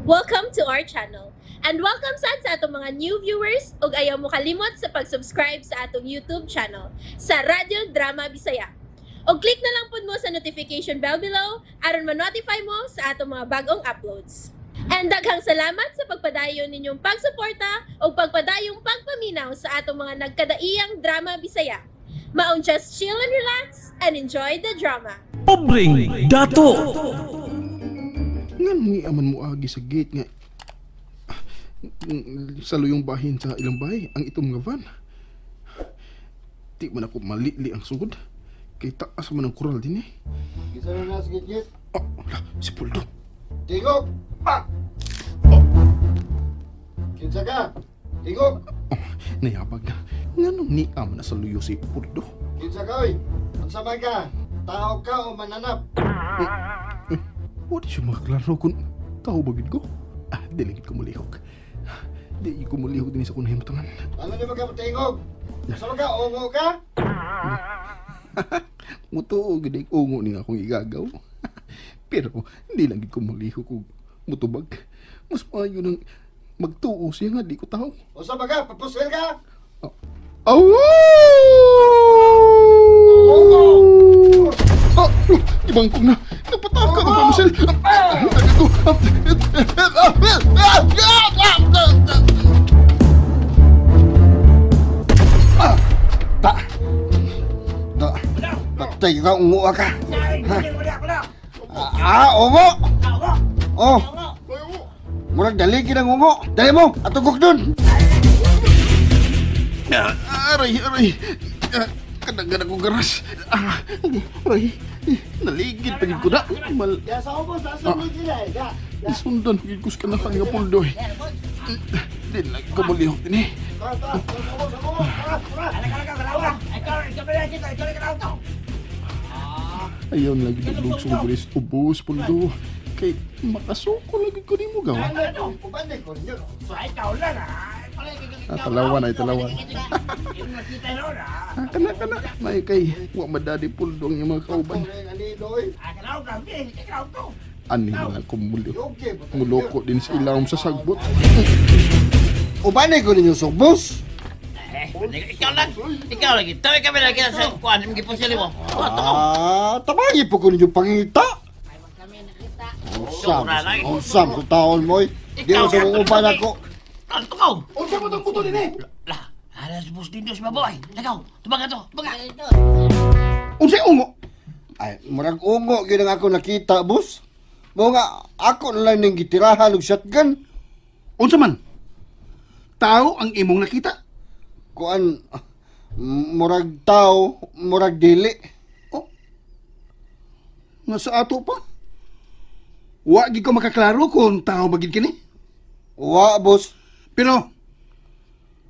Welcome to our channel. And welcome sad sa atong mga new viewers ug ayaw mo kalimot sa pag-subscribe sa atong YouTube channel sa Radyo Drama Bisaya. Og click na lang pud mo sa notification bell below aron ma-notify mo sa atong mga bagong uploads. And daghang salamat sa pagpadayon ninyong pagsuporta ug pagpadayong pagpaminaw sa atong mga nagkadaiyang drama Bisaya. Maong just chill and relax and enjoy the drama. Pobreng Dato. Nganong aman mo agi sa gate nga sa luyong bahin sa ilang bahay ang itong nga van? Di man ako malili ang sugod. Kay taas man ang kural din eh. Gisa na na sa gitgit. Oh, wala, si Puldo. Tingog! Pa! Kinsa ka? Tingog! Oh, nayabag na. Nganong ni aman na sa luyo si Puldo? Kinsa ka oy? Unsa man ka? Tao ka o mananap? Eh, wala siya makaklaro kung tao ba gid ko? Ah, dili gid ko mulihok. Di ko mulihok din sa kunay matangan. Ano ni ka tingog? Unsa man ka? Ungo ka? Mutuo gid ang ungo ni akong igagaw. Pero hindi lang gid ko mulihok og mutubag. Mas maayo nang magtuo siya nga di ko tao. Unsa man ka? Papusil ka? Oh! Ungo! Ah, ibangkong na. Napataka ang pamusil. Ta! Ta! Patay ka, ungo ka! Ha? Ah, ungo! Oh! Murag dali ang ungo. Dali mo, atugok dun. Aray, aray. Kadagan ako garas. Ah, aray. Naligid pagid ko na. Mal Ya sa ubos, asa mo sila eh. Ya. Isundan pagid ko sa kanahan nga puldo eh. Di lang ko mulihok din eh. Ta, ta, sa ubos, sa ubos. Tara, tara. Ayaw na lagi duglog sa ubos, ubos puldo. Kay makasuko lagi ko nimo gawa. Ubande ko ninyo. Ah, talawan ay talawan. Ah, kana kana. May kay wa madadi puldo ang iyang mga kauban. Ani doy. Ani na lang ko Yoke. Muloko din sa ilawom sa sagbot. Ubane ko ninyo sugbos. Ikaw lang. Ikaw lagi. Tawi kami lagi sa kuan. Ang gipusil mo. Oh, to. Ah, tabagi po ko ninyo pangita. Usam, usam sa taon mo. Eh. Di mo sa uban ako. Ano to ko? Unsa mo tong buto dinhi? Lah, alas bus din si baboy. Lagaw, tubaga to, tubaga. Unsay ungo? Ay, murag ungo gyud ang ako nakita, boss. Mo nga ako na lang ning gitirahan og shotgun. Unsa man? Tao ang imong nakita. Kuan murag tao, murag dili. Oh. Nga sa ato pa. Wa gid ko makaklaro kung tao ba gid kini. Wa, boss. Pero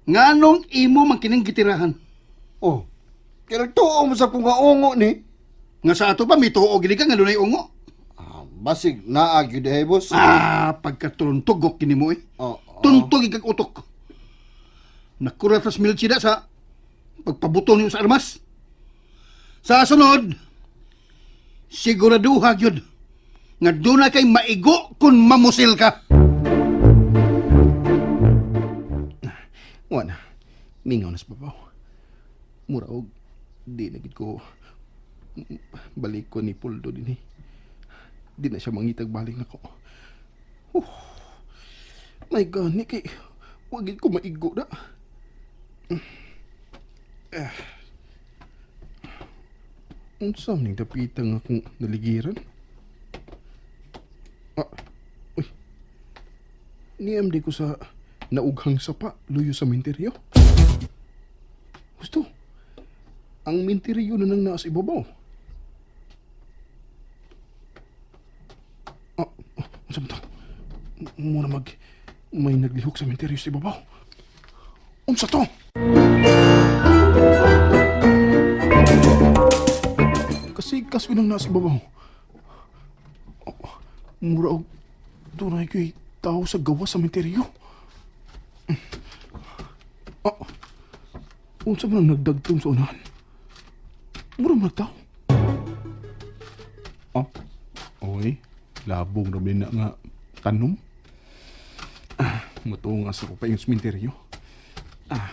nganong imo man kining gitirahan? Oh. Kaya tuo mo sa kung nga ungo ni. Nga sa ato pa mituo gid ka nga dunay ungo. Ah, basig naa gyud eh, boss. Ah, pagkatuntugok kini mo eh. Oh, oh. Tuntog ikag utok. Nakurat sa militsida sa pagpabuto niyo sa armas. Sa sunod, siguraduha gyud nga doon na kay maigo kung mamusil ka. Wa na. Mingaw na sa babaw. Mura og di na gid ko balik ko ni Puldo din eh. Di na siya mangitag balik nako. Oh. My God, ni kay wa gid ko maigo na. Eh. Unsa man ning dapita nga akong naligiran? Ah, uy. Niyam di ko sa naughang sapa luyo sa minteryo. Gusto. Ang minteryo na nang naas ibabaw. Ah, ah, unsa man to? Muna mag may naglihok sa minteryo sa ibabaw. Unsa to? Kasi kaso nang nasa ibabaw. Oh, mura og dunay ko'y tao sa gawas sa minteryo. Ah, unsa man ang nagdagtong sa unahan? Mura man tao. Ah, oy, labong ra na nga tanom. Mutungas ako pa yung sementeryo. Ah.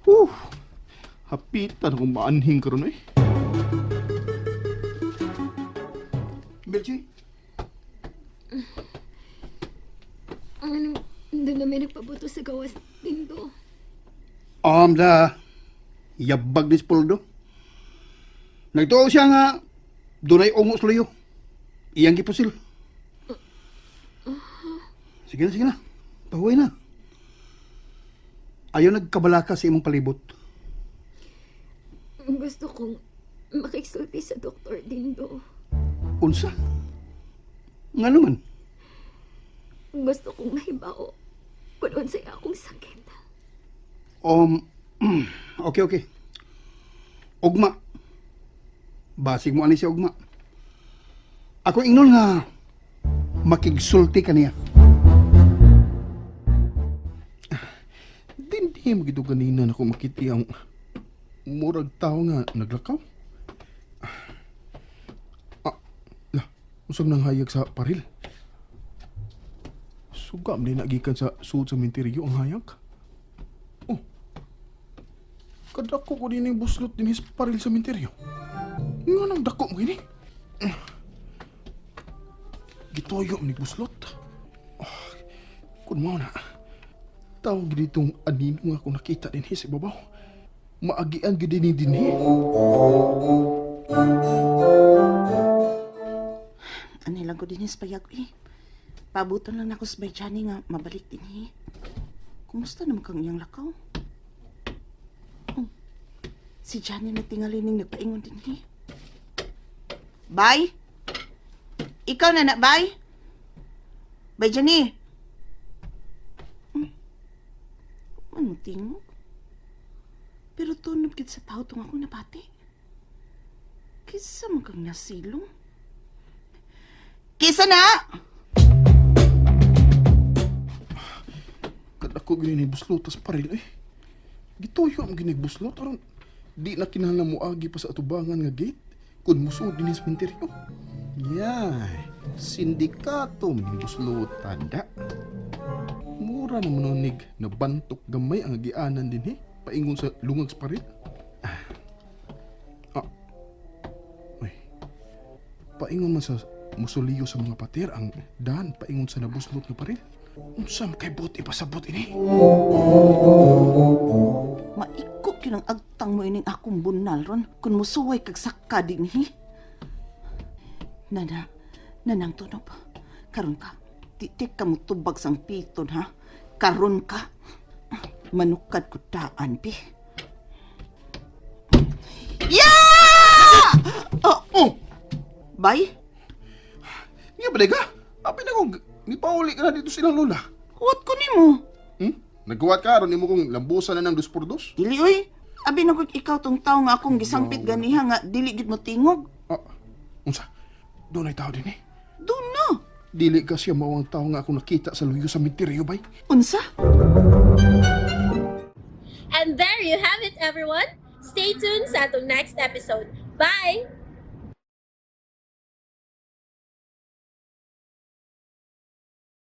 Huh. Hapitan akong maanhing karon eh. Melchie, Ang anong doon na may nagpabuto sa gawas dindo. Da. Yabag ni Spoldo. Nagtuo siya nga dunay ungo sa luyo. Iyang gipusil. Sige na, sige na. Pahuway na. Ayaw nagkabalaka sa imong palibot. Gusto kong makiksulti sa doktor dindo. Unsa? Nga naman. Gusto kong mahibao kung unsay akong sakit. Okay, okay. Ugma. Basig mo ani siya ugma. Ako ingnon nga makigsulti kaniya. Dindi mo gito ganina na ako makiti ang murag tao nga naglakaw. Ah, lah, usab nang hayag sa paril. Suga man din nagikan sa suod sa menteryo ang hayag. Oh. Kadako ko din yung buslot din sa paril sa menteryo. Nga nang dako mo gini. Gitoyo ni buslot. Oh, kun mao na. Tawag ditong anino nga akong nakita din sa ibabaw. Maagian gid ni dinhi. Ano lang ko din sa payag eh. Pabuton lang nako sa bayjani nga mabalik din eh. Kumusta naman kang iyang lakaw? Oh, si Johnny na tingali ning nagpaingon din eh. Bay? Ikaw na na, bay? Bay Johnny? Ano tingog? Pero tunob gid sa tao tong akong nabati. Kisa man kang nasilong. Kisa na! Kadako gid ni buslot tas paril eh. Gituyo ang gini buslot aron di na kinahanglan moagi pa sa atubangan nga gate kun musuod dinhi sa menteryo. Yay, sindikato man ni buslotan da. Mura na manunig na bantok gamay ang agianan dinhi paingon sa lungag sa paril. Ah. Ah. Uy. Paingon man sa musuliyo sa mga pater ang daan paingon sa nabuslot nga paril. Unsa man kay buot ipasabot ini? Maiko yun ang agtang mo ining akong bunal ron kung musuway kag sakka dinhi. Nana, nanang tunob. Karon ka, titik ka mo tubag sang piton ha. Karon ka. Manukad ko daan, pi. Yeah! Oh, Oh, bay, nga ba ka? Apin ako, nipauli ka na dito silang lola. what ko nimo? Hmm? Nagkuwat ka, aron nimo kong lambusan na ng dos por dos? Dili oy. Abi na ko ikaw tong tao nga akong gisampit ganiha nga dili gid mo tingog. Ah, unsa? Doon ay tao din eh. Doon na. Dili ka siya mao ang tao nga ako nakita sa luyo sa menteryo, bay. Unsa? And there you have it, everyone. Stay tuned sa atong next episode. Bye!